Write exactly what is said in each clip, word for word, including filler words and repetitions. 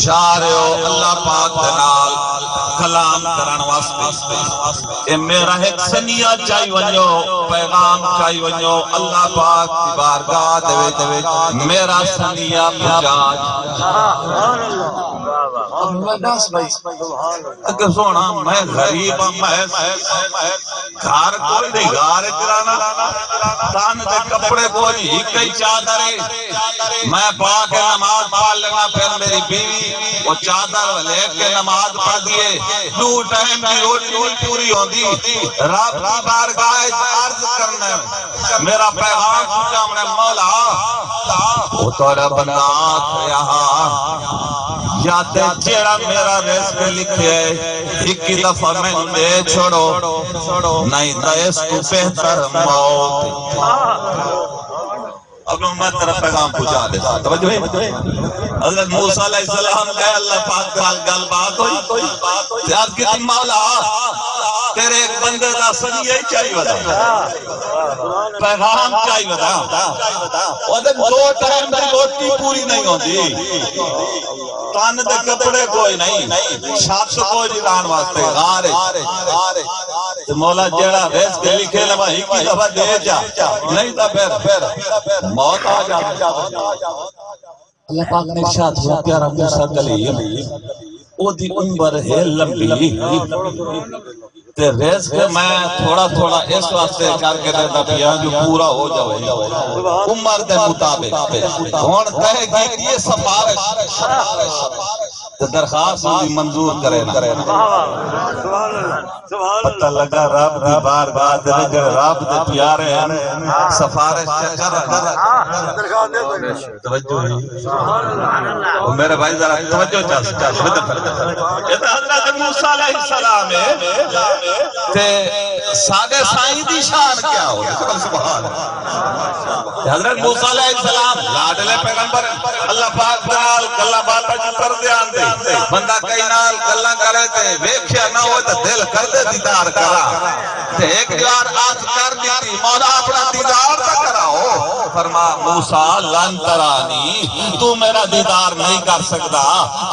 چاہ رہے ہو اللہ پاک دے نال کلام کرݨ واسطے، اے میرا ہک سنیہ چائی ونڄو، پیغام چائی ونڄو، اللہ پاک دی بارگاہ دے وچ میرا سنیہ پہنچا۔ اگے سوہݨا، میں غریب ہاں، میں گھر کوئی نہیں، غار اچ رہنا، تن تے کپڑے کوئی نہیں، ہک ہی چادر ہے۔ میں پا کے نماز پڑھ لینا، پھر میری بیوی او چادر ولیٹ کے نماز پڑھدی ہے۔ ݙو ٹائم دی روٹی نہیں پوری ہوندی۔ رب دی بارگاہ اچ عرض کرنا ہے، میرا پیغام پہنچاوݨا ہے، مولا، او تیرا بندہ آکھ رہیا ہا، یا تے جیڑھا میرا رزق لکھے، ہک ہی دفعہ مینوں ݙے چھوڑو، نہیں تاں اس توں بہتر موت۔ اب میں تیرا پیغام پہنچا ݙیساں۔ توجہ ہے؟ حضرت موسیٰ علیہ السلام دے اللہ پاک نال ڳالھ بات ہوئی۔ تے عرض کیتی، مولا، تیرے ایک بندے دا سنیہ ہی چائی ودا، پیغام چائی ودا۔ او دے ݙو ٹائم دی روٹی پوری نہیں ہوندی، تن دے کپڑے کوئی نہیں، چھت کوئی نہیں رہݨ واسطے، غار ہے۔ تے مولا جیڑھا رزق لکھے نا، ہک ہی دفعہ ݙے جا، نہیں تاں پھر، پھر موت آ جا۔ اللہ پاک نے ارشاد فرمایا، پیارا موسیٰ کلیم، او دی عمر ہے لمبی، تے رزق میں تھوڑا تھوڑا اس واسطے کر کے ݙیندا پیاں جو پورا ہو جاوے۔ عمر دے مطابق۔ ہݨ تیں کیتی ہے سفارش، تے درخواست دی منظور کرے نا۔ پتہ لگا رب دی بارگاہ دے وچ جڑے رب دے پیارے ہیں، سفارش چکر۔ توجہ ہے۔ او میرے بھائی ذرا توجہ چا، چا، توجہ۔ اے تے حضرت موسیٰ علیہ السلام ہے۔ تے ساݙے سائیں دی شان کیا ہو؟ سبحان اللہ۔ تے حضرت موسیٰ علیہ السلام لاڈلے پیغمبر، اللہ پاک دے نال گلاں باتاں جو کردے آندے، بندہ کئی نال گلاں کرے تے ویکھیا نہ ہوئے تے دل کردے دیدار کراں۔ تے ہک وار عرض کر ݙتی، مولا اپݨا دیدار تاں کراؤ۔ فرما، موسیٰ لن ترانی، تو میرا دیدار نہیں کر سکدا۔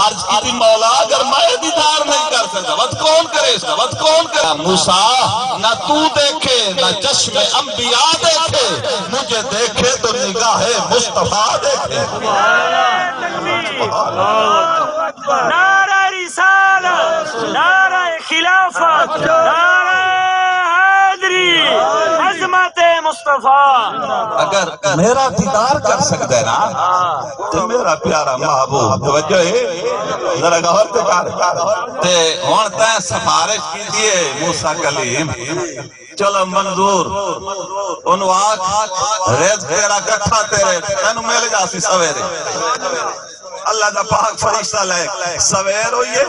عرض کیتی، مولا اگر میں دیدار نہیں کر سکدا، وت کون کرے اس کا؟ وت کون کرے؟ موسیٰ، نہ تو دیکھے، نہ چشم انبیاء دیکھے، مجھے دیکھے تو نگاہ مصطفیٰ دیکھے۔ نعرہ رسالت، نعرہ خلافت، نعرہ حیدری، عظمت مصطفیٰ۔ اگر میرا دیدار کر سکدا ہے نا، تے میرا پیارا محبوب، توجہ ہے، ذرا غور تے کر۔ تے ہݨ تیں سفارش کیتی ہے موسیٰ کلیم، چلو منظور، اونوں آکھ، رزق تیرا کٹھا تیرے، تینوں مل جاسی سویرے۔ اللہ دا پاک فرشتہ لے، سویر ہوئی ہے۔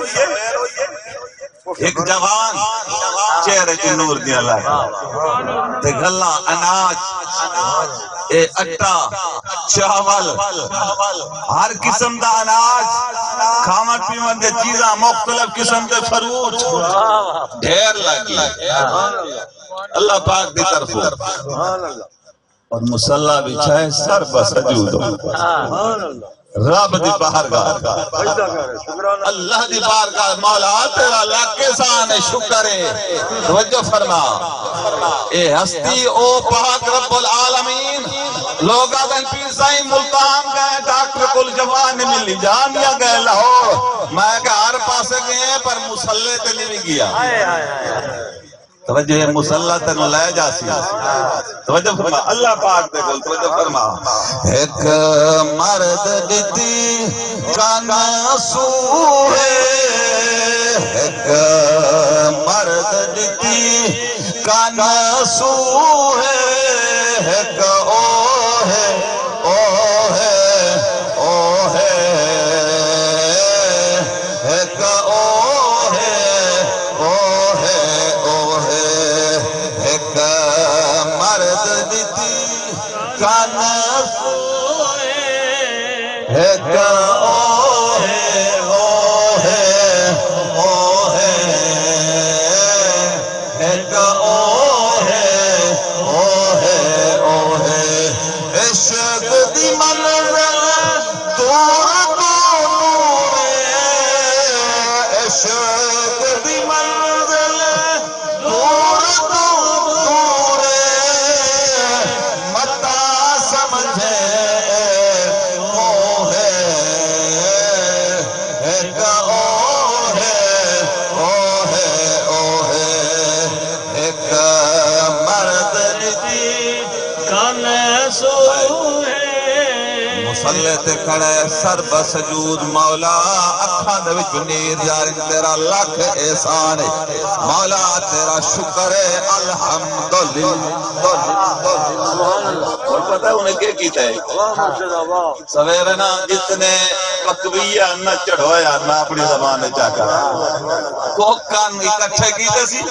ہک جوان چہرے چ نور دیاں لائے تے گلاں اناج، اے اٹا، چاول، ہر قسم دا اناج، کھاوݨ پیوݨ دے چیزاں، مختلف قسم دے فروٹ ڈھیر لڳی۔ اللہ پاک دی طرفوں۔ اور مصلا وچھائے سر بسجود ہو۔ رب دی بارگاہ، اللہ دی بارگاہ، مولا تیرا لکھ احسان ہے، شکر ہے۔ توجہ فرما، اے ہستی او پاک رب العالمین۔ لوگ آدن پیر سائیں ملتان گئے، ڈاکٹر کل جوان نے ملی جان یا گئے لاہور۔ میں کہ ہر پاسے گئے پر مصلے تے نہیں گیا۔ توجہ ہے، مصلا تینوں لے جاسی۔ توجہ فرما، اللہ پاک دے کول توجہ فرما۔ ہک مرد ݙتی کن سوہے، ہک مرد ݙتی کن سوہے، ہک او ہے، او ہے، او ہے، ہک او ہے، او ہے، او ہے، ہک مرد ݙتی کن سوہے، ہک او ہے، او ہے، او ہے، ہک او ہے، او ہے، او ہے۔ تے کھڑا ہے، سر بسجود، مولا، اکھاں دے وچوں نیر جاری، تیرا لکھ احسان ہے، مولا، تیرا شکر ہے، الحمدللہ۔ اور پتہ ہے انہیں کیا کیتا ہے؟ سویرے نا جتنے پکویہ نہ چڑھویا نہ اپنی زبان وچ آکھا۔ کوکن اکٹھے کیتے سی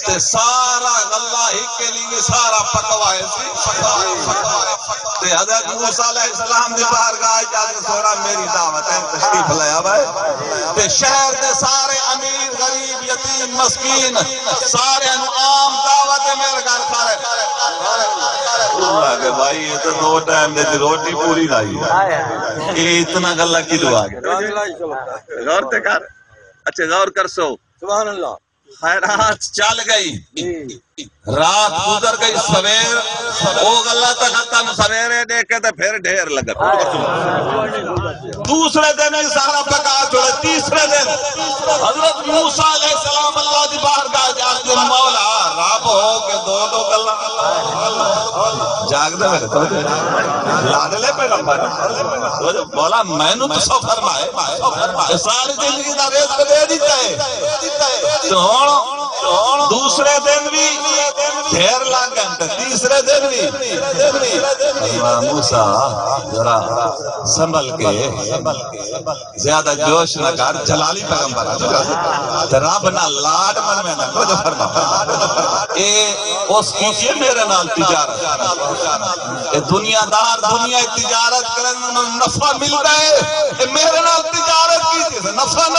تے سارا غلہ ہکے لیے سارا پکوائے سی۔ تے حضرت موسیٰ علیہ السلام دی بارگاہ جا کے سونا میری دعوت ہے، تشریف لے آوے۔ تے شہر دے سارے امیر، غریب، یتیم، مسکین، سارے نو عام دعوت ہے، میرے گھر کھارے۔ اللہ کے بھائی، یہ تو دو ٹائم دے روٹی پوری نہ ہی۔ یہ اتنا غلہ کی دعا ہے؟ غور تے کر۔ اچھا، غور کر سو۔ سبحان اللہ۔ خیرات چل گئی، رات گزر گئی، سویر او غلہ تاں ختم، سویرے ݙیکھے تے پھر ڈھیر لڳا۔ دوسرے دن وی سارا پکا چھوڑے، تیسرے دن حضرت موسیٰ علیہ السلام اللہ دی بارگاہ جا کے، مولا، رب ہو کے دو دو غلہ۔ جاڳدے میرے تو لاڈلے پیغمبر، مولا، مینوں تو سفر مائے، ساری زندگی دا رزق دے ݙتا ہے۔ تے ہݨ، دوسرے دن وی ڈھیر لڳ ڳئے، تے تیسرے دن وی۔ اللہ، موسیٰ، ذرا سنبھل کے، زیادہ جوش نہ کر، جلالی پیغمبر ہے۔ تے رب نال لاڈ من میں نہ، توجہ فرما۔ اے اس کیتی میرے نال تجارت۔ اے دنیا دار دنیا تجارت کرن، انہاں نوں نفع ملدا ہے۔ اے میرے نال تجارت کیتی، نفع نہ